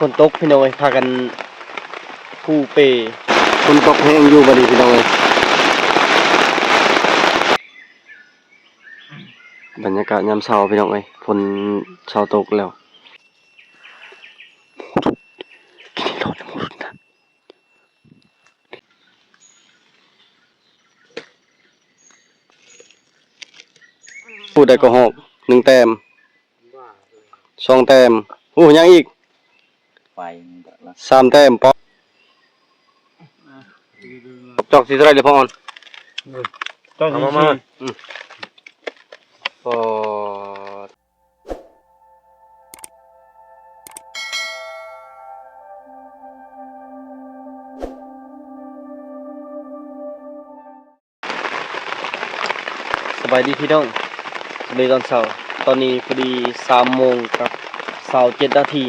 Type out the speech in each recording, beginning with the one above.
ຝົນຕົກພີ່ນ້ອງເອີຍ ພາກັນປູເປ. ຝົນຕົກແຮງຢູ່ບັດນີ້ພີ່ນ້ອງເອີຍ. ບັນຍາກາດຍາມເຊົ້າພີ່ນ້ອງເອີຍ ຝົນເຊົ້າຕົກແລ້ວ. ຜູ້ໃດກໍຮອກ ໜຶ່ງແຕ້ມ ສອງແຕ້ມ. ໂອ້ ຍັງອີກ ໄປ ສາມແຕ້ມ. ປອກ ຈອກຊິເທົ່າໃດເລີຍ ພໍ່ອອນ? ຈອກຊິ ມາ ມາ ອືມ ປອກ. ສະບາຍດີພີ່ນ້ອງ ສະບາຍດີຕອນເຊົ້າ. ຕອນນີ້ພໍດີສາມໂມງກັບຊາວເຈັດນາທີ.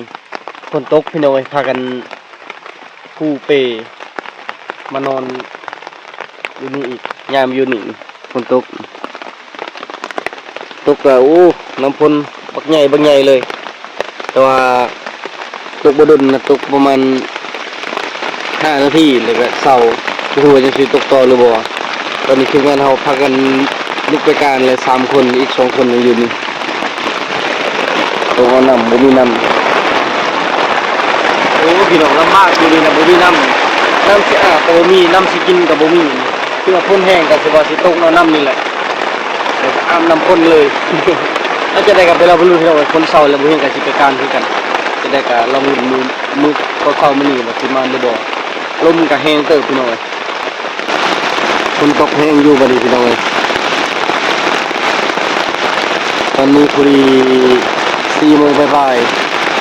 ຝົນຕົກພີ່ນ້ອງເອີຍ ພາກັນປູເປມານອນຢູ່ນີ້ອີກ. ຍາມຢູ່ນີ້ຝົນຕົກ ຕົກກະ ໂອ້ ນ້ຳຝົນບັກໃຫຍ່ ບັກໃຫຍ່ເລີຍ. ແຕ່ວ່າຕົກບໍ່ດົນນະ ຕົກປະມານຫ້ານາທີ ແລ້ວກະເຊົາ. ບໍ່ຮູ້ວ່າຍັງຊິຕົກຕໍ່ຫຼືບໍ່. ຕອນນີ້ທີມງານເຮົາພາກັນລຸກໄປການແລ້ວສາມຄົນ ອີກສອງຄົນຍັງຢູ່ນີ້. ຕ້ອງເອົານ້ຳ ບໍ່ມີນ້ຳ. ໂອ້ ພີ່ນ້ອງ ລຳບາກຢູ່ນີ້ນະ ບໍ່ມີນ້ຳ. ນ້ຳຊິອາບກະບໍ່ມີ ນ້ຳຊິກິນກະບໍ່ມີ. ຄືວ່າຝົນແຮງກະຊິວ່າຊິຕົກເນາະ ນ້ຳນີ້ແຫຼະ. ອາບນ້ຳຝົນເລີຍ. ແລ້ວຈັ່ງໃດກະໄປລໍລຸ້ນພີ່ນ້ອງເອີຍ ຝົນເຊົາແລ້ວ ບໍ່ເຫັນກະຊິໄປການຄືກັນ. ຈັ່ງໃດກະລອງລຸ້ນມື້ ມື້ຕອນເຊົ້າມື້ນີ້ວ່າຊິມາຫຼືບໍ່. ລົມກະແຮງເຕີບພີ່ນ້ອງເອີຍ. ຝົນຕົກແຮງຢູ່ບັດນີ້ພີ່ນ້ອງເອີຍ. ຕອນນີ້ພໍດີສີ່ໂມງປາຍໆ.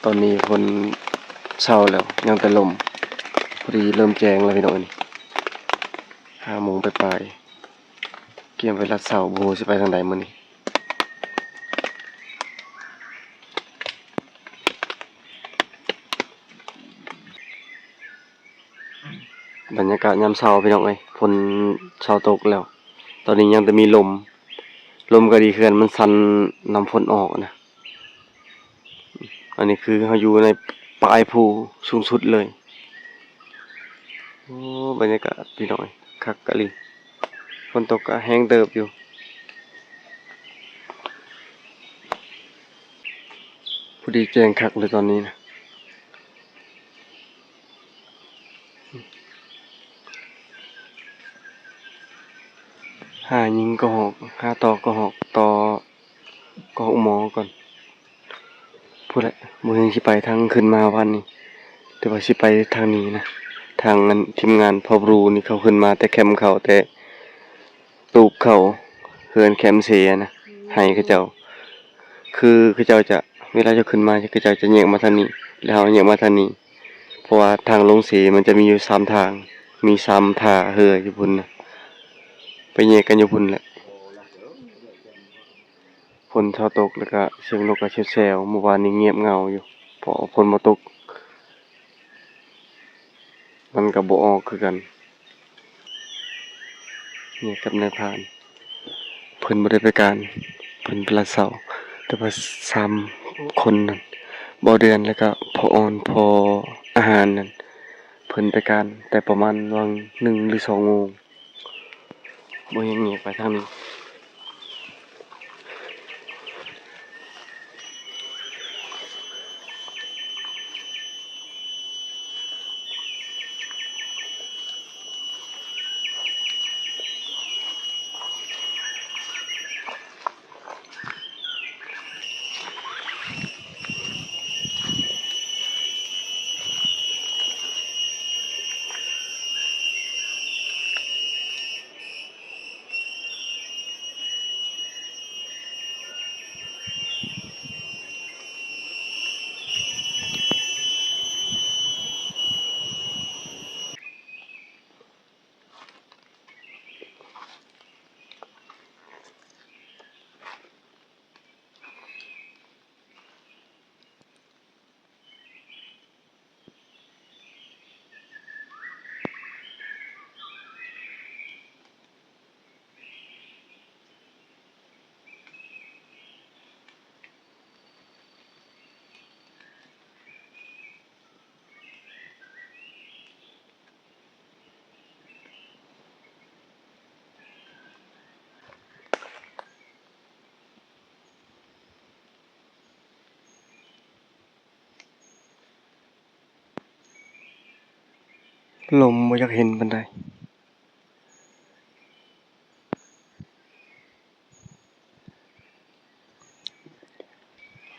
ຕອນນີ້ຝົນເຊົາແລ້ວ ຍັງແຕ່ລົມ. ພໍດີເລີ່ມແຈ້ງແລ້ວພີ່ນ້ອງເອີຍ ນີ້ຫ້າໂມງປາຍໆ. ກຽມໄປລັດເຊົາ ບໍ່ຮູ້ຊິໄປທາງໃດມື້ນີ້. ບັນຍາກາດຍາມເຊົ້າພີ່ນ້ອງເອີຍ ຝົນເຊົາຕົກແລ້ວ. ຕອນນີ້ຍັງແຕ່ມີລົມ ລົມກະດີ ເຂື່ອນມັນສັ່ນ ນ້ຳຝົນອອກນະ. ອັນນີ້ຄືເຮົາຢູ່ໃນປາຍພູສູງສຸດເລີຍ. ໂອ້ ບັນຍາກາດພີ່ນ້ອງ ຄັກກະລີ. ຝົນຕົກກະແຮງເຕີບຢູ່. ພໍດີແຈ້ງຄັກເລີຍຕອນນີ້ນະ. ຫາຍິງກະຮອກ ຫາຕໍ່ກະຮອກ ຕໍ່ກະຮອກໝໍກ່ອນ. ພຸ້ນແຫຼະ ບໍ່ຮູ້ຊິໄປທາງຂຶ້ນມາວານນີ້ ແຕ່ວ່າຊິໄປທາງນີ້ນະ. ທາງອັນທີມງານພໍ່ບຣູນີ້ ເຂົາຂຶ້ນມາແຕ່ແຄມເຂົາ ແຕ່ຕູບເຂົາ ເຮືອນແຄມເຊນະ ໃຫ້ເຂົາເຈົ້າ. ຄືເຂົາເຈົ້າຈະ ເວລາເຈົ້າຂຶ້ນມາ ເຂົາເຈົ້າຈະແຍກມາທາງນີ້ ແລ້ວເຮົາແຍກມາທາງນີ້. ເພາະວ່າທາງລົງເຊມັນຈະມີຢູ່ສາມທາງ ມີສາມທ່າເຮືອຢູ່ພຸ້ນນະ ໄປແຍກກັນຢູ່ພຸ້ນແຫຼະ. ຝົນເຊົາຕົກ ແລ້ວກະສຽງນົກກະແຊວໆ. ມື້ວານນີ້ງຽບເຫງົາຢູ່ ເພາະວ່າຝົນບໍ່ຕົກ ມັນກະບໍ່ອອກຄືກັນ. ນີ້ກັບນາຍພານ ເພິ່ນບໍ່ໄດ້ໄປການ ເພິ່ນໄປລັດເຊົາ. ແຕ່ວ່າສາມຄົນນັ້ນ ບໍ່ເດືອນ ແລ້ວກະພໍ່ອອນ ພໍ່ອາຫານນັ້ນ ເພິ່ນໄປການແຕ່ປະມານຫວ່າງໜຶ່ງຫຼືສອງໂມງ. ບໍ່ເຫັນມີໄປທາງນີ້. ລົມບໍ່ຢາກເຫັນປານໃດ.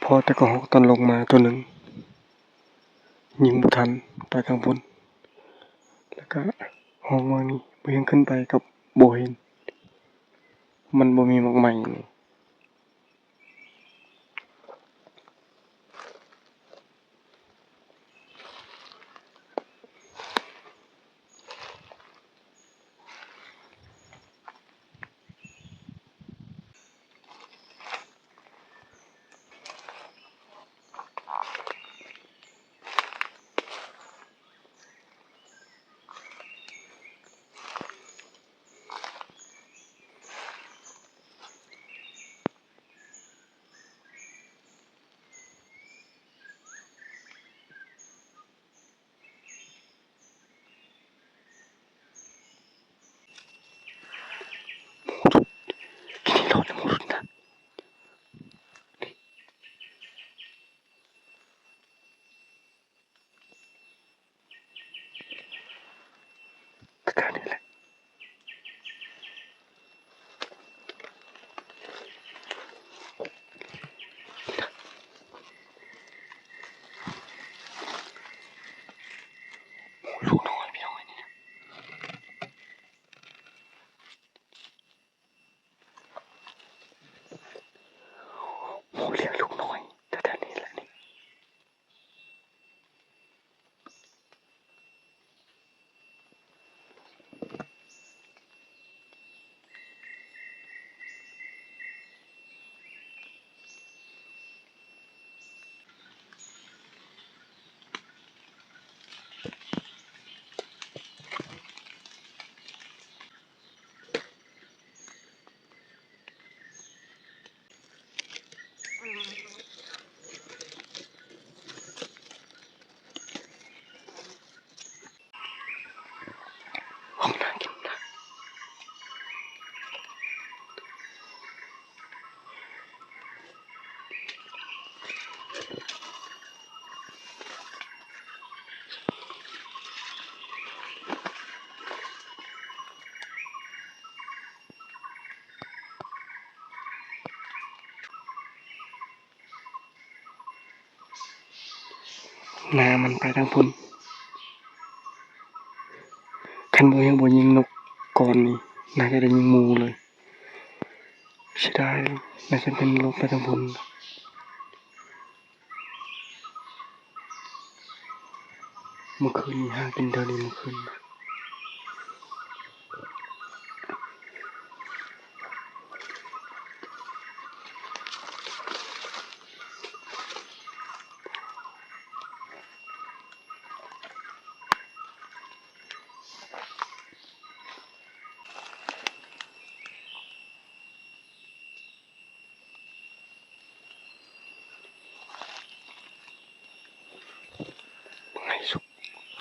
ພໍແຕ່ກະຮອກຕອນລົງມາໂຕໜຶ່ງ ຍິງບໍ່ທັນ ໄປທາງພຸ້ນ ແລ້ວກະຮອກມານີ້ ບໍ່ຍັງຂຶ້ນໄປກະບໍ່ເຫັນ ມັນບໍ່ມີໝາກໄມ້ນີ້. ລູກນ້ອຍ ພີ່ນ້ອງເອີຍ ນີ້ນະ ໂອ້ ເຫຼືອລູກນ້ອຍ ແຖວໆນີ້ແຫຼະນີ້. ໜ້າມັນໄປທາງພຸ້ນ. ຄັນບໍ່ເຮັດ ບໍ່ຍິງນົກກ່ອນນີ້ ໜ້າຈະໄດ້ຍິງໝູເລີຍ. ເສຍດາຍ ໜ້າຈະເປັນລົມໄປທາງພຸ້ນ. ເມື່ອຄືນນີ້ຫາກິນແຖວນີ້ເມື່ອຄືນ. ເບິ່ງໃຫ້ສຸກ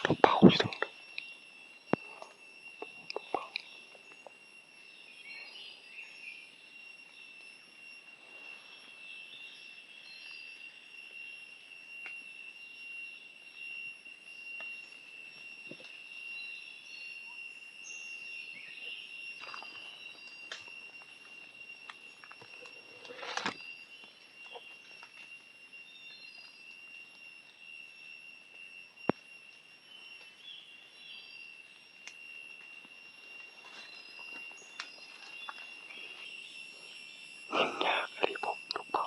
ຕົວເປົ່າຢູ່ເທິງ. ເຫັນຍາກອີ່ຫຼີ ພົບນົກເປົ້າ.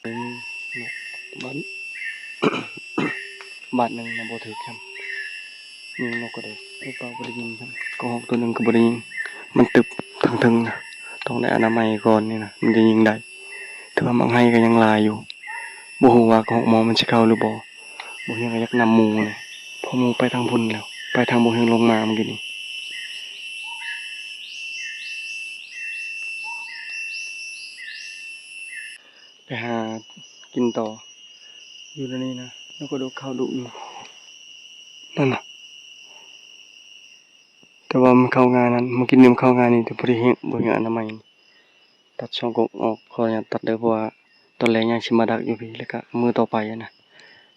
ເອີ ບາດ ບາດໜຶ່ງນະບໍ່ຖືກຊ້ຳ ຍິງນົກກະເດກ ເອົາເປົ່າບໍ່ໄດ້ຍິງຊ້ຳ ກະຮອກໂຕໜຶ່ງກະບໍ່ໄດ້ຍິງ ມັນຕຶບທາງເທິງນະ ຕ້ອງໄດ້ອະນາໄມກ່ອນນີ້ນະ ມັນຈະຍິງໄດ້ ແຕ່ວ່າໝາກໄຮກະຍັງຫຼາຍຢູ່ ບໍ່ຮູ້ວ່າກະຮອກໝໍມັນຊິເຂົ້າຫຼືບໍ່ ບໍ່ຮຽງກະຢາກນຳໝູນີ້ ເພາະໝູໄປທາງພຸ້ນແລ້ວ ໄປທາງບໍ່ຮຽງລົງມາມື້ກີ້ນີ້. ໄປຫາກິນຕໍ່ ຢູ່ໃນນີ້ນະ ນົກກະດູກເຂົ້າດຸຢູ່ ນັ້ນນະ ແຕ່ວ່າມັນເຂົ້າງ່າຍນັ້ນ ມື້ກີ້ນີ້ມັນເຂົ້າງ່າຍນີ້ ແຕ່ບໍ່ໄດ້ເຮັດ ບໍ່ເຮັດອະນາໄມ ຕັດຊ່ອງກົກອອກ ຂໍອະນຸຍາດຕັດເດີ ເພາະວ່າຕອນແລງຍັງຊິມາດັກຢູ່ພີ້ ແລ້ວກະມື້ຕໍ່ໄປຫັ້ນນະ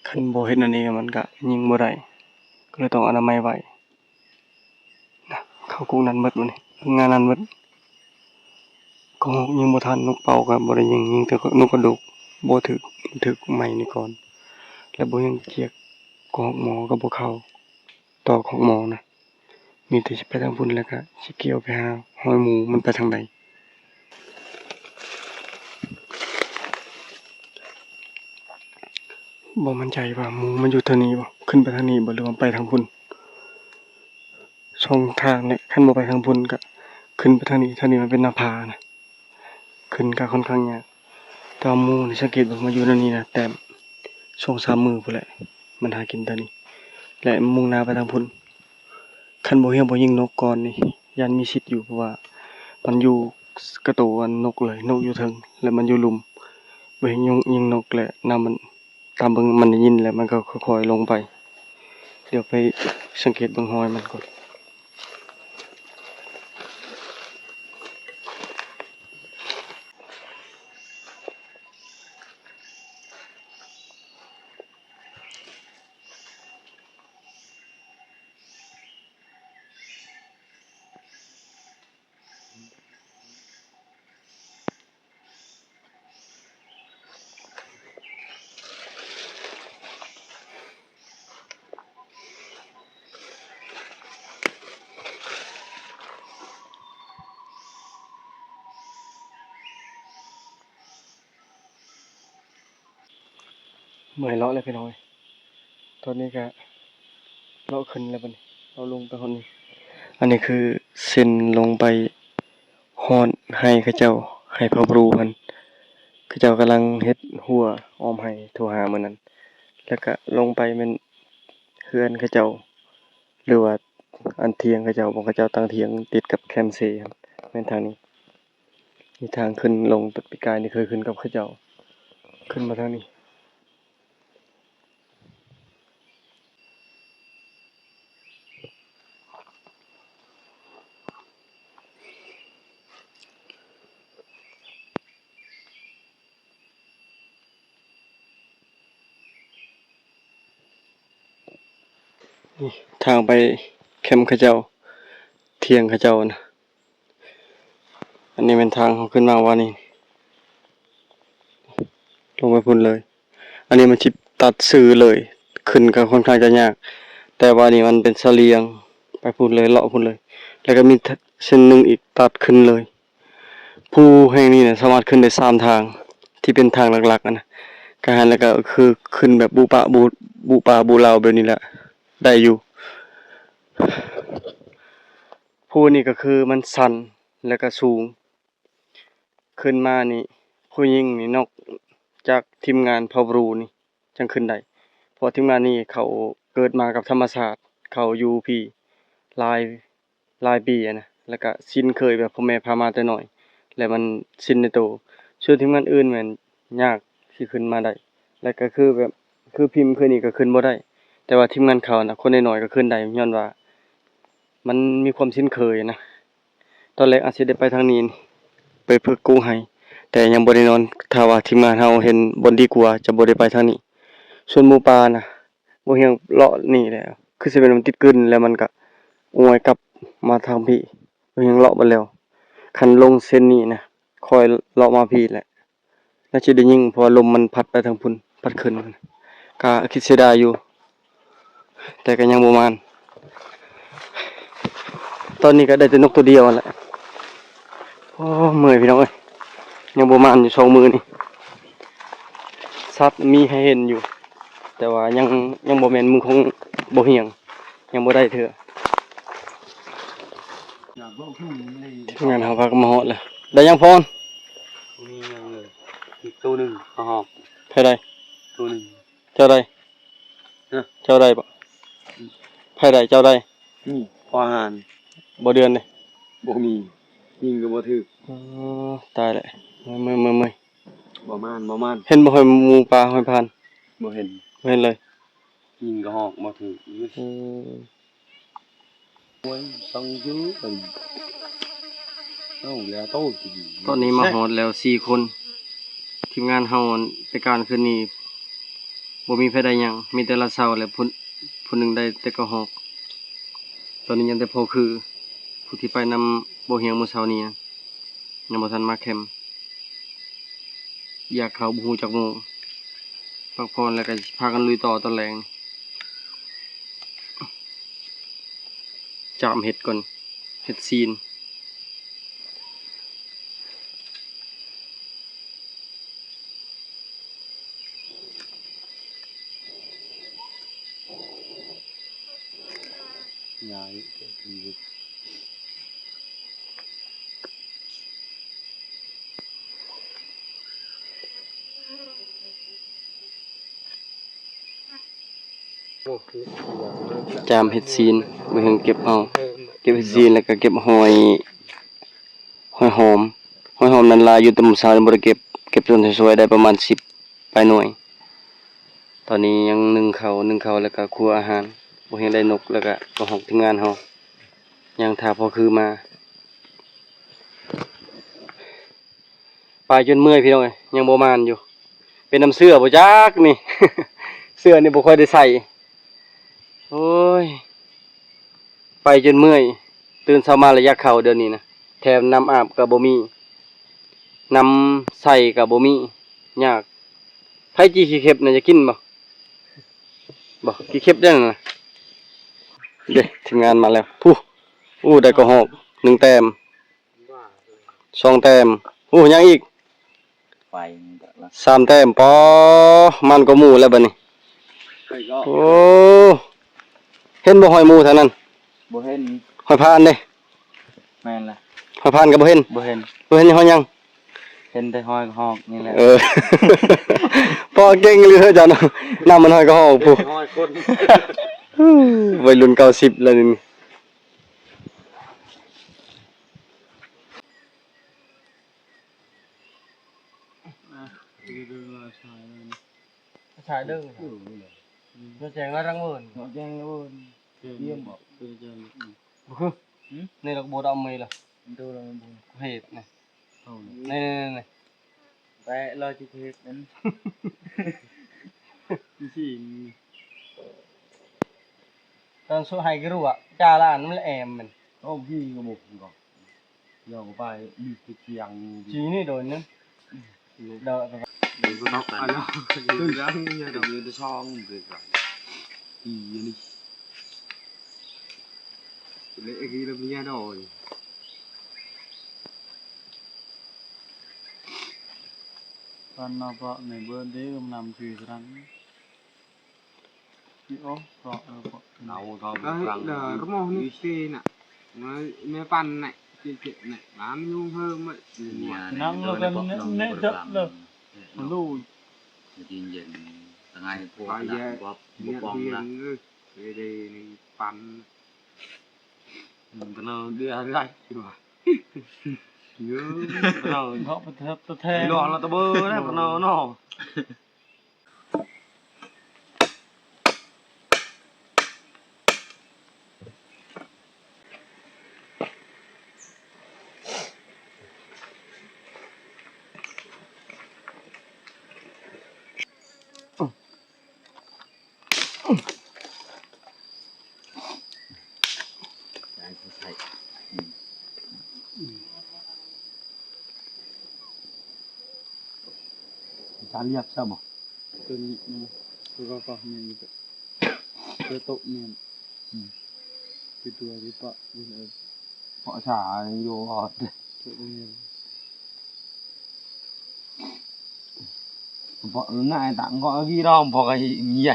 ຄັນບໍ່ເຮັດແນວນີ້ມັນກະຍິງບໍ່ໄດ້ ກະເລີຍຕ້ອງອະນາໄມໄວ້. ນະ ເຂົ້າກົກນັ້ນເບິດມື້ນີ້ ງານນັ້ນເບິດ ກະຮອກຍິງບໍ່ທັນ ນົກເປົ້າກະບໍ່ໄດ້ຍິງ ຍິງແຕ່ນົກກະດູກບໍ່ຖືກ ຖືກໄມ້ນີ້ກ່ອນ ແລະບໍ່ເຫັນຈຽກ ກະຮອກໝໍກະບໍ່ເຂົ້າ ຕໍ່ກະຮອກໝໍນະ ມີແຕ່ຊິໄປທາງພຸ້ນ ແລ້ວກະຊິກ່ຽວໄປຫາຮອຍໝູມັນໄປທາງໃດ. ບໍ່ໝັ້ນໃຈວ່າໝູມັນຢູ່ແຖວນີ້ບໍ່ ຂຶ້ນໄປທາງນີ້ບໍ່ ຫຼືວ່າໄປທາງພຸ້ນ ສອງທາງແຫຼະ ຄັນບໍ່ໄປທາງພຸ້ນກະຂຶ້ນໄປທາງນີ້ ທາງນີ້ມັນເປັນໜ້າຜານະ ຂຶ້ນກະຂ້ອນຂ້າງຍາກ ແຕ່ວ່າໝູນີ້ສັງເກດເບິ່ງ ມາຢູ່ແນວນີ້ນະ ແຕ່ສອງສາມມື້ພຸ້ນແຫຼະ ມັນຫາກິນແຖວນີ້ ແລະມຸ່ງໜ້າໄປທາງພຸ້ນ ຄັນບໍ່ຮຽງບໍ່ຍິງນົກກ່ອນນີ້ ຢ້ານມີສິດຢູ່ ເພາະວ່າມັນຢູ່ກະໂຕອັນນົກເລີຍ ນົກຢູ່ເທິງ ແລະມັນຢູ່ລຸ່ມ ບໍ່ຮຽງຍິງນົກ ແລະນຳມັນ ຕາມເບິ່ງມັນໄດ້ຍິນແລ້ວ ມັນກະຄ່ອຍໆລົງໄປ ດຽວໄປສັງເກດເບິ່ງຮອຍມັນກ່ອນ. ເມື່ອຍເລາະແລ້ວພີ່ນ້ອງເອີຍ ຕອນນີ້ກະເລາະຂຶ້ນແລ້ວບັດນີ້ ເລາະລົງໄປຮອດນີ້ ອັນນີ້ຄືເສັ້ນລົງໄປຮອດໄຮ່ເຂົາເຈົ້າ ໄຮ່ພໍ່ບຣູຫັ້ນ ເຂົາເຈົ້າກຳລັງເຮັດຮົ້ວອ້ອມໄຮ່ ໂທຫາມື້ນັ້ນ ແລ້ວກະລົງໄປແມ່ນເຮືອນເຂົາເຈົ້າ ຫຼືວ່າອັນຖຽງເຂົາເຈົ້າ ບ່ອນເຂົາເຈົ້າຕັ້ງຖຽງຕິດກັບແຄມເຊຫັ້ນ ແມ່ນທາງນີ້. ມີທາງຂຶ້ນລົງ ແຕ່ປີກາຍນີ້ເຄີຍຂຶ້ນກັບເຂົາເຈົ້າ ຂຶ້ນມາທາງນີ້ ນີ້ທາງໄປແຄມເຂົາເຈົ້າ ຖຽງເຂົາເຈົ້ານະ. ອັນນີ້ແມ່ນທາງເຮົາຂຶ້ນມາວານນີ້ ລົງໄປພຸ້ນເລີຍ ອັນນີ້ມັນຊິຕັດຊື່ເລີຍ ຂຶ້ນກະຂ້ອນຂ້າງຈະຍາກ ແຕ່ວ່ານີ້ມັນເປັນສະລຽງໄປພຸ້ນເລີຍ ເລາະພຸ້ນເລີຍ ແລ້ວກະມີເສັ້ນໜຶ່ງອີກຕັດຂຶ້ນເລີຍ. ພູແຫ່ງນີ້ນະ ສາມາດຂຶ້ນໄດ້ສາມທາງ ທີ່ເປັນທາງຫຼັກໆຫັ້ນນະ ກະຫັ້ນ ແລ້ວກະຄືຂຶ້ນແບບບຸປະບຸ ບຸປ່າບຸລາວແບບນີ້ແຫຼະ ໄດ້ຢູ່. ພູນີ້ກະຄືມັນຊັນ ແລ້ວກະສູງ ຂຶ້ນມານີ້ ຜູ້ຍິງນີ້ ນອກຈາກທີມງານເຜົ່າບຣູນີ້ ຈັ່ງຂຶ້ນໄດ້ ເພາະທີມງານນີ້ເຂົາເກີດມາກັບທຳມະຊາດ ເຂົາຢູ່ພີ້ຫຼາຍ ຫຼາຍປີຫັ້ນນະ ແລ້ວກະຊິນເຄີຍແບບພໍ່ແມ່ພາມາແຕ່ນ້ອຍ ແລ້ວມັນຊິນໃນໂຕ. ສ່ວນທີມງານອື່ນແມ່ນຍາກຊິຂຶ້ນມາໄດ້ ແລ້ວກະຄືແບບ ຄືພິມຄືນີ້ກະຂຶ້ນບໍ່ໄດ້ ແຕ່ວ່າທີມງານເຂົານະ ຄົນນ້ອຍໆກະຂຶ້ນໄດ້ ຍ້ອນວ່າມັນມີຄວາມຊິນເຄີຍນະ. ຕອນແລກອາດຊິໄດ້ໄປທາງນີ້ ໄປເພິກກຸງໄຮ ແຕ່ຍັງບໍ່ແນ່ນອນ ຖ້າວ່າທີມງານເຮົາເຫັນບ່ອນດີກວ່າ ຈະບໍ່ໄດ້ໄປທາງນີ້. ສ່ວນໝູປ່ານະ ບໍ່ຮຽງເລາະນີ້ແຫຼະ ຄືຊິແມ່ນມັນຕິດກຶນ ແລ້ວມັນກະອວຍກັບມາທາງພີ້ ບໍ່ຮຽງເລາະເບິດແລ້ວ. ຄັນລົງເສັ້ນນີ້ນະ ຄ່ອຍເລາະມາພີ້ແຫຼະ ໜ້າຈະໄດ້ຍິງ ເພາະວ່າລົມມັນພັດໄປທາງພຸ້ນ ພັດຂຶ້ນ ກະຄິດເສຍດາຍຢູ່ ແຕ່ກະຍັງບໍ່ໝານ. ຕອນນີ້ກະໄດ້ແຕ່ນົກໂຕດຽວຫັ້ນແຫຼະ. ໂອ້ ເມື່ອຍພີ່ນ້ອງເອີຍ ຍັງບໍ່ໝານຢູ່ສອງມື້ນີ້. ສັດມີໃຫ້ເຫັນຢູ່ ແຕ່ວ່າຍັງ ຍັງບໍ່ແມ່ນມື້ຂອງບໍ່ຮຽງ ຍັງບໍ່ໄດ້ເທື່ອ. ທີມງານເຮົາພາກັນມາຮອດແລ້ວ. ໄດ້ຫຍັງພອນ? ບໍ່ມີຫຍັງເລີຍ. ອີກໂຕໜຶ່ງ ເອົາຮອກ. ໃຜໄດ້? ໂຕໜຶ່ງ. ເຈົ້າໄດ້? ຮະ? ເຈົ້າໄດ້ບໍ່? ໃຜໄດ້? ເຈົ້າໄດ້? ນີ້ ພໍອາຫານ. ບໍ່ເດືອນເດ້? ບໍ່ມີ. ຍິງກໍບໍ່ຖືກ. ອໍ ຕາຍແລ້ວ. ເມື່ອຍໆໆໆ. ບໍ່ມານ ບໍ່ມານ. ເຫັນບໍ່ ຫອຍໝູ ປາ ຫອຍພານ? ບໍ່ເຫັນ. ບໍ່ເຫັນເລີຍ. ຍິງກະຮອກບໍ່ຖືກ. ອືມ. ໂອ້ຍ ຕ້ອງຢູ່ ເອົາແລ້ວໂຕ. ຕອນນີ້ມາຮອດແລ້ວສີ່ຄົນ. ທີມງານເຮົາໄປການຄືນນີ້ ບໍ່ມີໃຜໄດ້ຫຍັງ ມີແຕ່ລາຊາວ ແລະ ຜູ້ ຜູ້ໜຶ່ງໄດ້ແຕ່ກະຮອກ. ຕອນນີ້ຍັງແຕ່ພໍ່ຄື ຜູ້ທີ່ໄປນຳບໍ່ຮຽງມື້ເຊົ້ານີ້ ຍັງບໍ່ທັນມາແຄມ. ຢາກເຂົ້າບໍ່ຮູ້ຈັກໂມງ ພັກຜ່ອນແລ້ວກໍຊິພາກັນລຸຍຕໍ່ຕອນແລງ. ຈາມເຫັດກ່ອນ ເຫັດຊີນ. ຈາມເຫັດຊີນ ບໍ່ເຫັນເກັບເອົາ ເກັບເຫັດຊີນ ແລ້ວກໍເກັບຫອຍ ຫອຍຫອມ. ຫອຍຫອມນັ້ນຫຼາຍຢູ່ ແຕ່ມື້ເຊົ້ານີ້ບໍ່ໄດ້ເກັບ ເກັບສ່ວນສວຍໄດ້ປະມານສິບປາຍໜ່ວຍ. ຕອນນີ້ຍັງໜຶ້ງເຂົ້າ ໜຶ້ງເຂົ້າ ແລ້ວກໍຄົວອາຫານ. ບໍ່ເຫັນໄດ້ນົກ ແລ້ວກໍກະຮອກທີມງານເຮົາ ຍັງຖ້າພໍ່ຄືມາ. ໄປຈົນເມື່ອຍພີ່ນ້ອງເອີຍ ຍັງບໍ່ມານຢູ່. ເປັນນຳເສື້ອບໍ່ຈັກນີ້ ເສື້ອນີ້ບໍ່ຄ່ອຍໄດ້ໃສ່. ໂອ້ຍ ໄປຈົນເມື່ອຍ ຕື່ນເຊົ້າມາແລ້ວຢາກເຂົ້າດຽວນີ້ນະ. ແຖມນ້ຳອາບກໍບໍ່ມີ ນ້ຳໃສ່ກໍບໍ່ມີ ຍາກ. ໃຜຈີ່ຂີ້ເຂັບນະ ຢາກກິນບໍ່? ບໍ່ ຂີ້ເຂັບເດ້ນັ້ນນະ. ເດ້ ທີມງານມາແລ້ວ ຜູ້ ໂອ້ ໄດ້ກະຮອກໜຶ່ງແຕ້ມ ສອງແຕ້ມ. ໂອ້ ຍັງອີກ ໄປ ສາມແຕ້ມ. ປໍ ມັນກໍໝູແລ້ວບັດນີ້. ໂອ້ ເຫັນບໍ່ຫອຍໝູທາງນັ້ນ? ບໍ່ເຫັນ. ຫອຍພານເດ້? ແມ່ນລະ. ຫອຍພານກໍບໍ່ເຫັນ? ບໍ່ເຫັນ. ບໍ່ເຫັນຫອຍຫຍັງ? ເຫັນແຕ່ຫອຍກະຮອກນີ້ແຫຼະ. ເອີ ພໍເກັ່ງເລີຍເຈົ້າເນາະ ນຳມັນຫອຍກະຮອກພຸ້ນ. ຫອຍຄົນ ໄວລຸ້ນເກົ້າສິບແລ້ວນີ້. ສາຍເດີ ເດີແຈງລະດັງເວີນ ແຈງລະເວີນ. ຕຽມບໍ່? ບໍ່ຄື ນີ້ລະກະບໍ່ໄດ້ເອົາເມຍລະ ເຮັດນີ້ ນີ້ໆໆ ແປະລອຍທີ່ເຮັດນັ້ນ. ຕອນສຸດທ້າຍກະລົວະ ຈາລານມັນລະແອມມັນ ເອົາພີ່ກະບົກກໍ ລອງໄປ ມີແຕ່ສຽງ ຈີນີ້ໂດນນັ້ນ ເດີ ເດີນອອກໄປແລ້ວ ຄືຍັງຢູ່ແຕ່ຊ່ອງຄືກັນ ອີນີ້ ເລະ ອີລະເມຍດອຍ. ຕອນມາເພາະໃນເບີດເດ້ ອຳນຳຄືສະດັງ. ເອົາເອົາ ເອີ ເດີ ຣະມໍນີ້ເຕນະ ແມ່ປັນນະ ເຈະເຈະນະ ນ້ຳຍຸງເຮີມ ນັ່ງແລ້ວກໍເນະເນະເດີເລີຍ ມາລູ້ ເຢັນໆ ຕະໄງພວກ ໄປແຍະ ບໍ່ ເນຍ ບໍ່ປ່ອງ ເດ ລະ ເອີ ເດ ເດ ນີ້ປັນ ມັນກໍເນາະ ເດືອດໄດ້ວ່າ ເອີ ເນາະ ເນາະ ປະເທດ ປະເທດ ລອງລະຕະເບີນະ ເນາະ ເນາະ. ຈານລຽບຊະບໍ່? ຕົວນີ້ນະ ຕົວກໍແມ່ນຢູ່ ຕົວໂຕະແມ່ນ ອືມ ຕົວທີ່ປະຢູ່ ເພາະສາຢູ່ ຕົວນີ້. ເພາະໜ້າຕ່າງກໍກີດອມ ເພາະໄອ້ເມຍ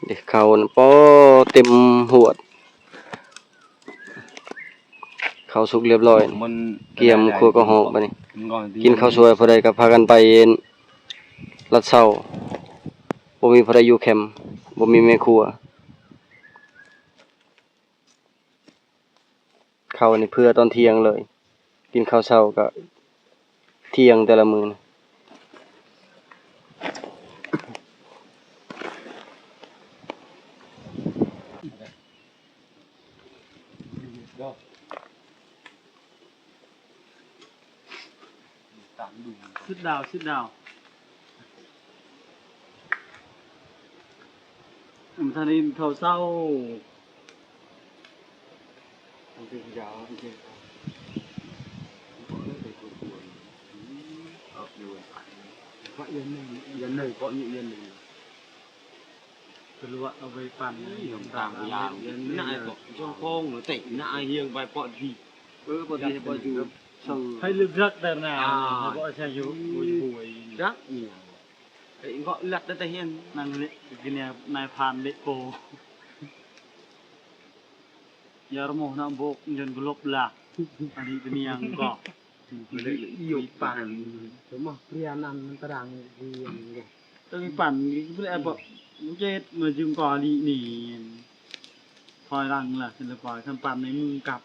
ເດ້ ເຂົ້ານະ ປໍ ເຕັມຫວດ ເຂົ້າສຸກລຽບຮ້ອຍ ມັນກຽມຄົວກະຫອກບາດນີ້ ມັນກໍ ກິນເຂົ້າສວຍ ຜູ້ໃດກໍພາກັນໄປລັດເຊົາ ບໍ່ມີຜູ້ໃດຢູ່ແຄມ ບໍ່ມີແມ່ຄົວ. ເຂົ້ານີ້ເພື່ອຕອນທ່ຽງເລີຍ ກິນເຂົ້າເຊົ້າກະທ່ຽງແຕ່ລະມື້ນະ. ຊິດດາວ ຊິດດາວ ບໍ່ທັນໄດ້ກິນເຂົ້າເຊົ້າ. ມັນເປັນຢາວ ມັນເປັນຢາວ ເພາະເອີນໜຶ່ງ ເອີນໜຶ່ງ ເພາະນີ້ເອີນໜຶ່ງ ເພິ່ນວ່າເອົາໄປປັ່ນ ເອີນໜຶ່ງ ໜ້າໄອ້ເກາະຊ່ອງໂຄ້ງເນາະ ເຕະໜ້າໄອ້ຮຽງໄປເພາະດີ ເອີ ເພາະດີ ເພາະຢູ່ ໃຫ້ລຶກໆ ແຕ່ໜ້າ ອ່າ ເພາະໃຊ້ຢູ່ຫ້ວຍ ຈັກອີ່ຫຍັງ ເອີ ເພາະລັດແຕ່ຮຽງ ນັ້ນແຫຼະ ກິນແນວນາຍພານເລະໂກ ຢາລະໂມນະໂບກຍົນກະລົບລະ ອັນນີ້ເປັນຫຍັງກໍ ເລະອີ່ຫຍັງປານ ສມມະພຽນອັນຕະດັງ ເອີ ປັນ ເປັນແອບ ເຈັດ ມາຈຶ່ງກໍລີນີ້ ຖອຍຫຼັງລະ ເປັນລະກອຍ ຄັນປັນໃນມືກັບ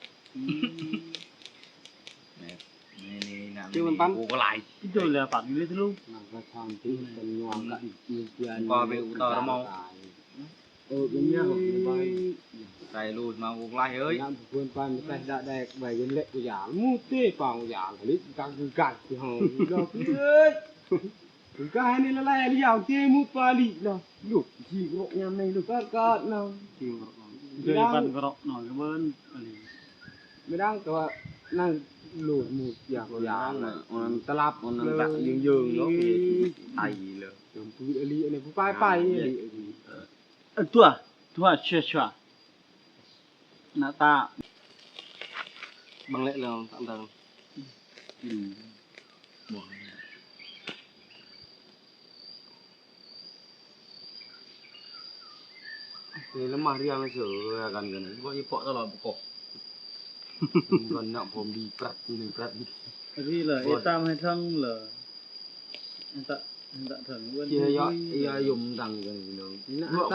ແມ່ນ ນີ້ໆ ນະ ເຈົ້າມັນປັນ ໂອ້ ກໍຫຼາຍ ກິນໂດນແລ້ວປັນຢູ່ເລີຍທະລຸ ມັນກໍທາງທີ່ເປັນຍອງກັນ ມີເພື່ອນ ກໍເປັນອຸຕະມະ ເອີ ເປັນຍາວໄປ ໃສ່ລູດມາ ໂອ້ ຫຼາຍເອີຍ ຍາມເພື່ອນໄປ ມັນໄປດະແດກໄວ້ ເຫັນເລະກໍຢາ ໝູເຕປາຢາ ລິກກັກກັກທີ່ເຮົາ ດອກເອີຍ ກາຍນີ້ລະລາຍລະຍາວເຕໝູປາລີລະ ລູກທີ່ເກາະຍາມໃນລູກກາດກາດນະ ທີ່ເກາະ ເດີຍປັນເກາະໜ້ອຍກະເບິ່ນ ອັນນີ້ ແມ່ນດັງແຕ່ວ່ານັ້ນລູກໝູຢາກຢານະ ອັນນັ້ນຕະຫຼັບ ອັນນັ້ນກະເຢິງໆ ເນາະ ໄອເລີຍ ເຕີມປືນອີ່ຫຼີ ອັນນີ້ຜູ້ປາຍໄປອີ່ຫຼີ ເອີ ຕົວ ຕົວ ເຊຊະ ໜ້າຕາ ບັງແລະເລື່ອງຕ່າງໆ ກິນ ບໍ່ ນີ້ລະມາຮຽນເສີກັນກັນ ບໍ່ອີເປາະຕະຫຼອດບໍ່ກໍ ມັນນະ ຜົມດີປຣັດນີ້ປຣັດ ອັນນີ້ລະ ເອຕາມໃຫ້ທັງລະ ອັນຕະ ອັນຕະເຖິງເວີນ ເຈຍະ ເຈຍະຍົມດັງກັນເນາະ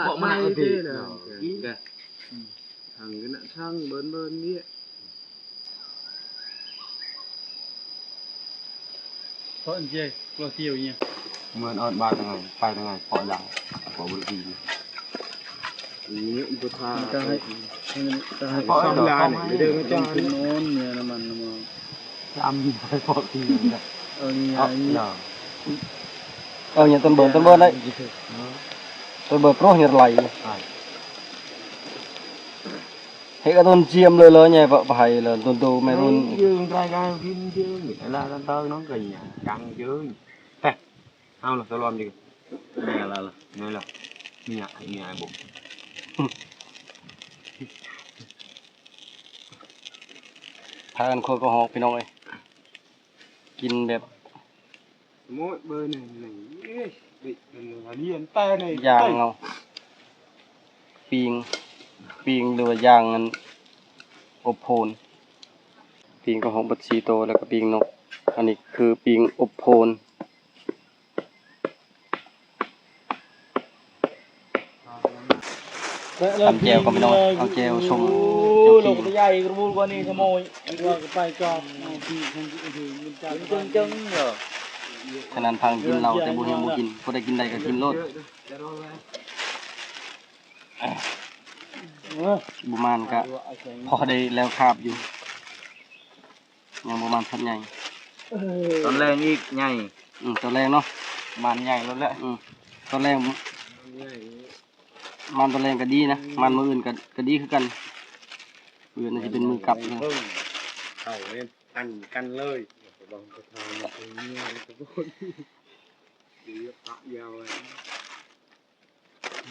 ເພາະມັນອະດີດເນາະ ທາງກັນນະ ທາງເບິ່ນເບິ່ນນີ້ ເພາະອັນເຈ ກໍທ່ຽວນີ້ ເໝືອນອອດບ້ານທາງໃດ ໄປທາງໃດ ເພາະຫຍັງ ເພາະບໍ່ໄດ້ ນີ້ ບໍ່ທາ ກະໃຫ້ ກະໃຫ້ ເພາະ ເພາະ ເພາະ ເພາະ ເພາະ ເພາະ ເພາະ ເພາະ ເພາະ ເພາະ ເພາະ ເພາະ ເພາະ ເພາະ ເພາະ ເພາະ ເພາະ ເພາະ ເພາະ ຈຳໄປເພາະທີ່ ເອົານີ້ ເອົານີ້ ເອົາຫຍັງຕົ້ນເບີ ຕົ້ນເບີໄດ້ ຕົ້ນເບີໂປຣະເຮັດໄຫຼ ເຮັດກະຕົ້ນຈຽມເລີຍ ເລີຍໃຫຍ່ປະໄພເລີຍ ຕົ້ນໂຕແມ່ລຸ້ນ ເອີ ເອີ ລາຍການພິມເຈີ ລາຍການເຕີນ້ອງກະຫຍັງກາງເຈີ ແຕະ ເອົາລະ ຕະລອມດີ ແມ່ນລະ ແມ່ນລະ ເມຍ ເມຍບໍ່ ພາກັນຄົວກະຫອກພີ່ນ້ອງເອີຍ ກິນແບບ ໂມຍເບີໜຶ່ງ ເອີຍ ເປັນລຽນແຕ່ໃນ ຍ່າງເອົາ ປີ້ງ ປີ້ງ ຫຼືວ່າຍ່າງອັນ ອົບໂພນ ປີ້ງກະຫອກເບິດສີ່ໂຕ ແລ້ວກະປີ້ງນົກ ອັນນີ້ຄືປີ້ງອົບໂພນ. ຕຳແຈ່ວກ່ອນພີ່ນ້ອງ ເອົາແຈ່ວສົ້ມ ໂອ້ ແຈ່ວຂີງ ໂລກໃຫຍ່ກະມູກວ່ານີ້ຂະໂມຍ ວ່າກະໄປຈອດ ເອີ ເຈີງໆ ເຈີງໆ ເອີ ຂະໜາດພັງກິນເຫຼົ້າແຕ່ບໍ່ຫິວບໍ່ກິນ ຜູ້ໃດກິນໄດ້ກະກິນໂລດ ເອີ ບໍ່ມານກະພໍໄດ້ແລ້ວຄາບຢູ່. ຍັງບໍ່ມານພັດໃຫຍ່ ເອີ ຕອນແລງອີກໃຫຍ່ ອືມ ຕອນແລງເນາະ ມານໃຫຍ່ໂລດແຫຼະ ອືມ ຕອນແລງ ມານຕອນແລງກະດີນະ ມານມື້ອື່ນກະ ກະດີຄືກັນ ມື້ອື່ນຊິເປັນມື້ກັບເລີຍ ເຂົ້າເລີຍ ອັນກັນເລີຍ ລອງກະທາມາເປັນເມຍກະບໍ່ ເຍອະປະຍາວເລີຍ.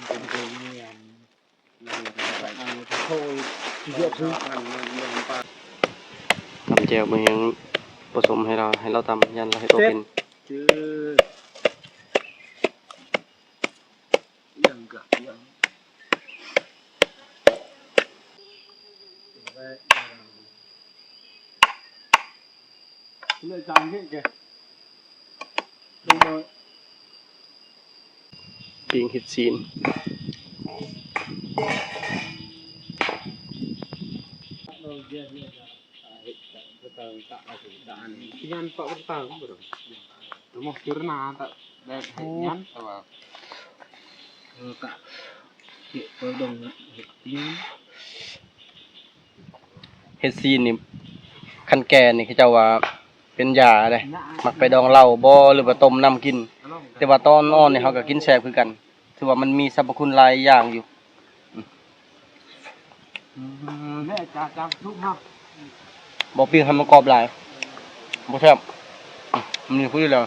ຕຳແຈ່ວບໍ່ຍັງປະສົມໃຫ້ລາວ ໃຫ້ລາວຕຳ ຢ້ານລາວເຮັດບໍ່ເປັນ. ຈານເຮັດແກ ປີ້ງເຫັດຊີ້ນ. ເຫັດຊີ້ນນີ້ ຄັນແກ່ນີ້ ເຂົາເຈົ້າວ່າເປັນຢາເດ້ ມັກໄປດອງເຫຼົ້າບໍ ຫຼືວ່າຕົ້ມນ້ຳກິນ. ແຕ່ວ່າຕອນອ່ອນນີ້ ເຮົາກໍກິນແຊບຄືກັນ. ຖືວ່າມັນມີສັບພະຄຸນຫຼາຍຢ່າງຢູ່. ອືມ ແມ່ຈາກ ຈາກທຸກເຮົາ ບໍ່ປີ້ງໃຫ້ມັນກອບຫຼາຍ ບໍ່ແຊບ. ອືມ ມັນມີຜູ້ດຽວ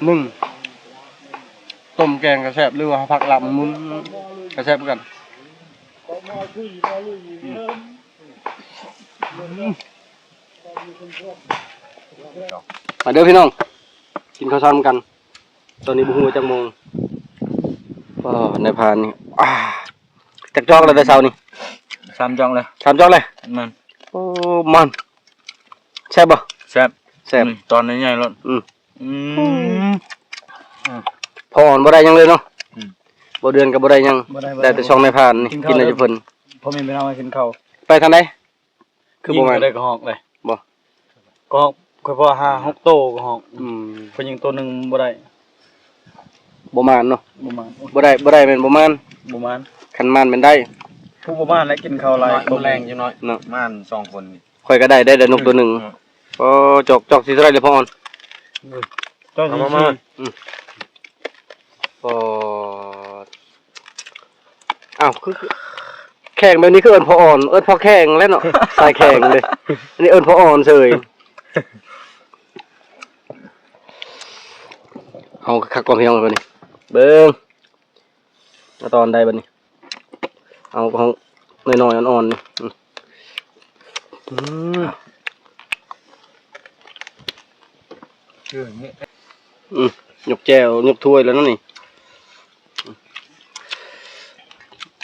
ໜຶ່ງ ຕົ້ມແກງກໍແຊບ ຫຼືວ່າເຮົາຜັກລາບໝູກໍແຊບຄືກັນ. ອືມ ມາເດີພີ່ນ້ອງ ກິນເຂົ້າເຊົ້ານຳກັນ. ຕອນນີ້ບໍ່ຮູ້ວ່າຈັກໂມງ. ອໍ ນາຍພານນີ້ ອາ ຈັກຈອກແລ້ວແຕ່ເຊົ້ານີ້? ສາມຈອກແລ້ວ. ສາມຈອກແລ້ວ? ແມ່ນ. ໂອ້ ມັນ ແຊບບໍ່? ແຊບ ແຊບ. ອືມ ຕອນໃຫຍ່ໆໂລດ. ອືມ ອືມ ພໍອ່ອນບໍ່ໄດ້ຫຍັງເລີຍເນາະ. ອືມ ບໍ່ເດືອນກໍບໍ່ໄດ້ຫຍັງ ບໍ່ໄດ້ ບໍ່ໄດ້ ໄດ້ແຕ່ຊ່ອງນາຍພານນີ້ ກິນແລ້ວຢູ່ເພິ່ນ. ພໍ່ແມ່ພີ່ນ້ອງກິນເຂົ້າ. ໄປທາງໃດ? ຄືບໍ່ມາ ໄດ້ກະຮອກເລີຍ ບໍ່ ກະຮອກ ຂ້ອຍພໍຫາຫົກໂຕກະຮອກ. ອືມ ຜູ້ຍິງໂຕໜຶ່ງບໍ່ໄດ້ ບໍ່ມານເນາະ. ບໍ່ມານ ບໍ່ໄດ້ ບໍ່ໄດ້ແມ່ນບໍ່ມານ ບໍ່ມານ. ຄັນມານແມ່ນໄດ້ ຜູ້ບໍ່ມານແຫຼະກິນເຂົ້າຫຼາຍ ມານແລງຈັກໜ້ອຍເນາະ ມານສອງຄົນນີ້. ຂ້ອຍກໍໄດ້ ໄດ້ ໄດ້ນົກໂຕໜຶ່ງ. ອືມ ໂອ້ ຈອກ ຈອກຊິເທົ່າໃດລະພໍ່ອ່ອນ? ເອີ ຈອກຊິ ອືມ ອໍ ອ້າວ ຄື ຄືແຂງແບບນີ້ ຄືເອີ້ນພໍ່ອ່ອນ ເອີ້ນພໍ່ແຂງແຫຼະເນາະ ສາຍແຂງເດ້. ອັນນີ້ເອີ້ນພໍ່ອ່ອນເສີຍ. ເອົາຄັກກ່ອນພີ່ນ້ອງ ບັດນີ້ເບິ່ງ ເອົາຕອນໃດບັດນີ້ ເອົາຂອງນ້ອຍໆ ອ່ອນໆ ນີ້. ອືມ ອືມ ຍົກແຈ່ວ ຍົກຖ້ວຍແລ້ວເນາະນີ້.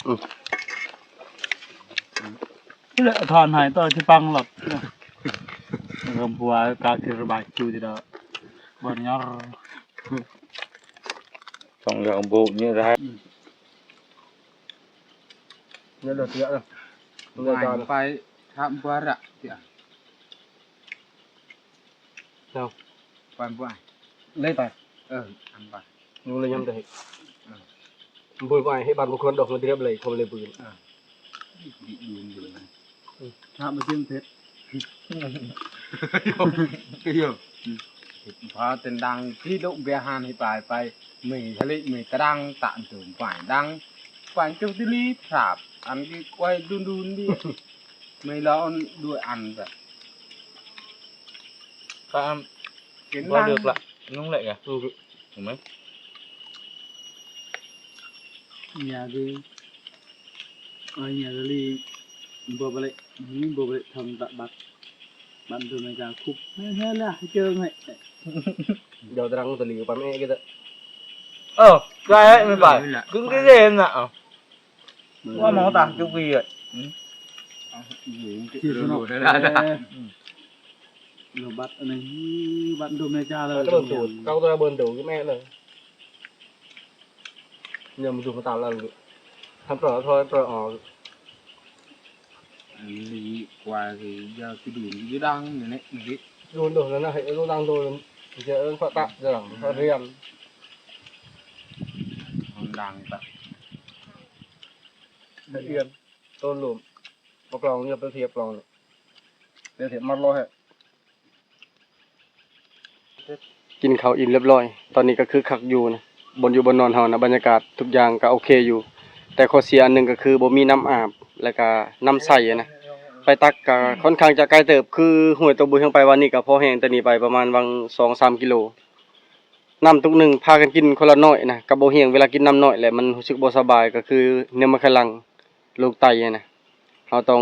ອືມ ນີ້ແຫຼະ ທອນໃຫ້ຕໍ່ຊິປັງຫຼອດ ເລີ່ມຜົວກາຊິລະບາຍຄິວຕິດດອກ ບໍ່ຍອມ ຕ້ອງເລືອກບຸນີ້ໄດ້. ອືມ ເດີ ເດີ ໄປທຳບໍ່ລະ ເດີ ເອົາ ໄປບໍ່ ເລີຍໄປ ເອີ ອັນໄປ ໜູເລີຍຍາມໃດ ເອີ ບໍ່ໄປເຮັດບ້ານບໍ່ຄວນດອກ ມັນເລີຍ ເລີຍຄົນເລີຍປືນ ເອີ ດີ ດີ ດີ ອືມ ຖ້າບໍ່ເຖິງເພັດ ໂຍ ພາເຕັ້ນດັງທີ່ໂລກເບຍຮານໃຫ້ປາຍໄປ ມີທະເລ ມີຕະດັງ ຕະໂດມປາຍດັງ ປາຍເຈົ້າຕິລີພາບ ອັນທີ່ໄວ້ດຸນໆນີ້ ມີລາວອັນດ້ວຍອັນແບບ ຕາມ ເປັນ ບໍ່ເລືອກລະ ນຸ່ງແຫຼະ ອືມ ເຫັນໄໝ? ຍາດີ ອາຍາດາລີ ບໍ່ໄດ້ ບໍ່ໄດ້ທຳຕະບັດ ບັນໂດເມກາຄຸບ ແມ່ນແທ້ລະ ເຈີໄງ ດຽວຕະລັງຕະຫຼີປາແມ່ກິນເດີ ເອີ ໄດ້ ໄດ້ ໄດ້ ກິນກິນເດ້ນະ ເອົາ ວ່າໝໍຕາຈຸກວີເອີຍ ອືມ ເອົາ ຢູ່ ທີ່ສະໜອກ ເອີ ອືມ ໂລບັດອັນນີ້ ບັດໂດເມກາເລີຍ ເບິ່ງໂຕ ເກົ້າຕົວເບິ່ງໂຕຄືແມ່ເລີຍ ຍາມດູມາຕາລະ ທຳປະທອຍປະອອກ ອັນນີ້ກວ່າຊິຢາວຊິດູນຢູ່ດັງນີ້ແຫຼະ ນີ້ ດູນໂດນນັ້ນນະ ໃຫ້ໂດນດັງໂດນ ຈະເອີ້ນພະຕະ ຈະດັງພະຮຽນ ມັນດັງຕະ ລະອຽດ ໂຕນລົມ ບໍ່ກລອງ ຢ່າໄປທຽບກລອງ ໄປທຽບມັດໂລດ ກິນເຂົ້າອີ່ມລຽບຮ້ອຍ ຕອນນີ້ກໍຄຶກຄັກຢູ່ນະ ບ່ອນຢູ່ບ່ອນນອນເຮົານະ ບັນຍາກາດທຸກຢ່າງກໍໂອເຄຢູ່ ແຕ່ຂໍ້ເສຍອັນໜຶ່ງກໍຄືບໍ່ມີນ້ຳອາບ ແລ້ວກໍນ້ຳໃສນະ ໄປຕັກກໍຄ່ອນຂ້າງຈະໄກເຕີບ ຄືຫ້ວຍຕົວບຸຍ ເຮົາໄປວານນີ້ກໍພໍແຫ້ງ ແຕ່ນີ້ໄປປະມານຫວ່າງສອງສາມກິໂລ ນ້ຳຕຸກໜຶ່ງ ພາກັນກິນຄົນລະໜ້ອຍນະ ກໍບໍ່ຮຽງ ເວລາກິນນ້ຳໜ້ອຍແລ້ວມັນຮູ້ສຶກບໍ່ສະບາຍ ກໍຄືເໜືອມັນໄຂ່ຫຼັງ ໂລກໄຕຫັ້ນນະ ເຮົາຕ້ອງ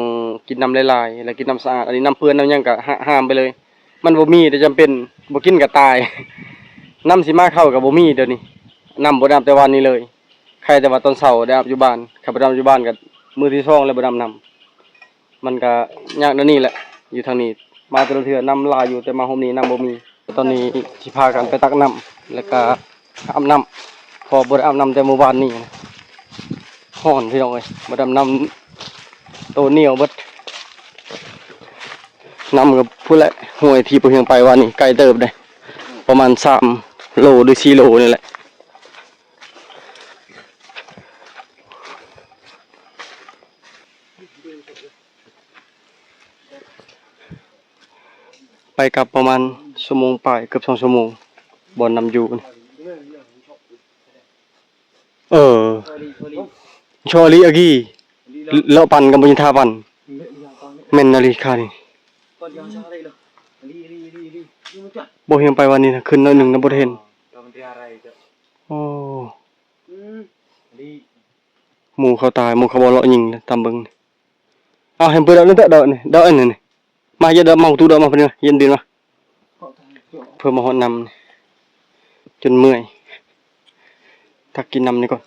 ກິນນ້ຳຫຼາຍໆ ແລະ ກິນນ້ຳສະອາດ ອັນນີ້ນ້ຳເປື້ອນນ້ຳຫຍັງກະ ຫ້າມໄປເລີຍ ມັນບໍ່ມີແຕ່ຈຳເປັນ ບໍ່ກິນກະຕາຍ ນ້ຳຊິມາເຂົ້າກະບໍ່ມີດຽວນີ້ ນ້ຳບໍ່ໄດ້ອາບແຕ່ວານນີ້ເລີຍ ໄຄແຕ່ວ່າຕອນເຊົ້າໄດ້ອາບຢູ່ບ້ານ ຄັນບໍ່ໄດ້ອາບຢູ່ບ້ານກະມື້ທີສອງແລ້ວບໍ່ໄດ້ອາບນ້ຳ ມັນກະຍາກແນວນີ້ແຫຼະ ຢູ່ທາງນີ້ ມາແຕ່ລະເທື່ອນ້ຳຫຼາຍຢູ່ ແຕ່ມາຮອບນີ້ນ້ຳບໍ່ມີ. ຕອນນີ້ຊິພາກັນໄປຕັກນ້ຳ ແລ້ວກະອາບນ້ຳ ເພາະບໍ່ໄດ້ອາບນ້ຳແຕ່ມື້ວານນີ້. ຮ້ອນພີ່ນ້ອງເອີຍ ບໍ່ໄດ້ອາບນ້ຳ ໂຕໜຽວເບິດ. ນ້ຳກໍພຸ້ນແຫຼະ ຫ້ວຍທີ່ບໍ່ຮຽງໄປວານນີ້ ໄກເຕີບເດ້ ປະມານສາມໂລຫຼືສີ່ໂລນີ້ແຫຼະ. ໄປກັບປະມານຊົ່ວໂມງປາຍ ເກືອບສອງຊົ່ວໂມງ ບ່ອນນ້ຳຢູ່ນີ້. ເອີ ຊໍລີອາກີ ເລາະປັ່ນກັບບຸນທາປັ່ນ ແມ່ນນາລິການີ້. ບໍ່ຮຽງໄປວານນີ້ນະ ຂຶ້ນໜ້ອຍໜຶ່ງນະ ບໍ່ໄດ້ເຫັນ. ໂອ້ ໝູເຂົາຕາຍ ໝູເຂົາບໍ່ເລາະຍິງ ຕາມເບິ່ງ. ເອົາ ໃຫ້ເປີດດອກນີ້ເດາະ ດອກນີ້ ດອກອັນນີ້ ມາເຢັດດອກ ເອົາຕູ້ດອກມາ ເພິ່ນມາ ເຢັນດິນມາ ເພື່ອມາຮອດນ້ຳ ຈົນເມື່ອຍ ຕັກກິນນ້ຳນີ້ກ່ອນ.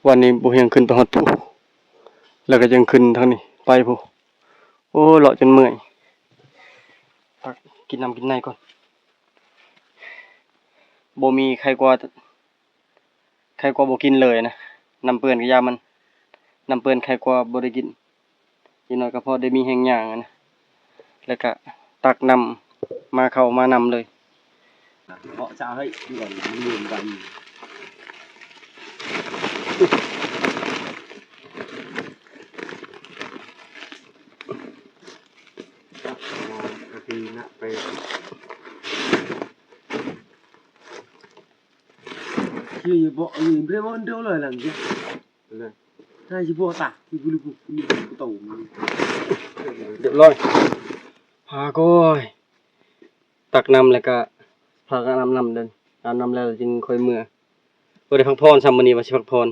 ວານນີ້ບໍ່ຮຽງຂຶ້ນໄປຮອດພູ ແລ້ວກໍຍັງຂຶ້ນທາງນີ້ໄປພູ. ໂອ້ ເລາະຈົນເມື່ອຍ ຕັກກິນນ້ຳກິນໃນກ່ອນ. ບໍ່ມີ ໄຄກວ່າ ໄຄກວ່າບໍ່ກິນເລີຍນະ. ນ້ຳເປື້ອນກໍຢ່າມັນ ນ້ຳເປື້ອນໄຄກວ່າບໍ່ໄດ້ກິນ. ຢ່າງໜ້ອຍກໍພໍໄດ້ມີແຮງຍ່າງນະ ແລ້ວກະຕັກນ້ຳມາເຂົ້າມານຳເລີຍ. ເກາະຈາເຮີ້ຍ ທີ່ບໍ່ ເອີ ບໍ່ເດີເລີຍຫຼັງຈາກ ລຽບຮ້ອຍ ພາກ້ອຍ ຕັກນ້ຳແລ້ວກະພາກັນອາບນ້ຳເດີ ອາບນ້ຳແລ້ວຈຶ່ງຄ່ອຍເມືອ. ບໍ່ໄດ້ພັກຜ່ອນຊ້ຳ ມື້ນີ້ວ່າຊິພັກຜ່ອນ.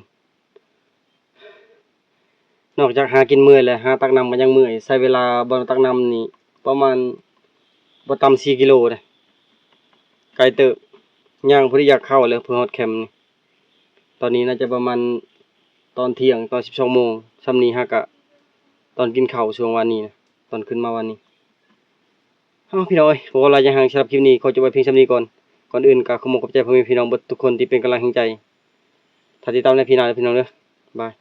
ນອກຈາກຫາກິນເມື່ອຍແລ້ວ ຫາຕັກນ້ຳກໍຍັງເມື່ອຍ. ໃຊ້ເວລາບ່ອນຕັກນ້ຳນີ້ປະມານບໍ່ຕ່ຳສີ່ກິໂລເດ້ ໄກເຕີບ. ຍ່າງພໍດີຢາກເຂົ້າແລ້ວ ເພື່ອຮອດແຄມນີ້. ຕອນນີ້ໜ້າຈະປະມານຕອນທ່ຽງ ຕອນສິບສອງໂມງ ຊ່ຳນີ້ຫາກະຕອນກິນເຂົ້າຊ່ວງວານນີ້ນະ ຕອນຂຶ້ນມາວານນີ້. ເອົ້າ ພີ່ນ້ອງເອີຍ ບໍ່ເວົ້າຫຼາຍຢາກຫຍັງ ສຳລັບຄລິບນີ້ຂໍຈົບໄວ້ພຽງຊ່ຳນີ້ກ່ອນ. ກ່ອນອື່ນກໍຂໍຂອບໃຈພໍ່ແມ່ພີ່ນ້ອງເບິດທຸກຄົນທີ່ເປັນກຳລັງແຮງໃຈ. ຖ້າຕິດຕາມໃນພີ້ໜ້າເດີພີ່ນ້ອງເດີ ບາຍ.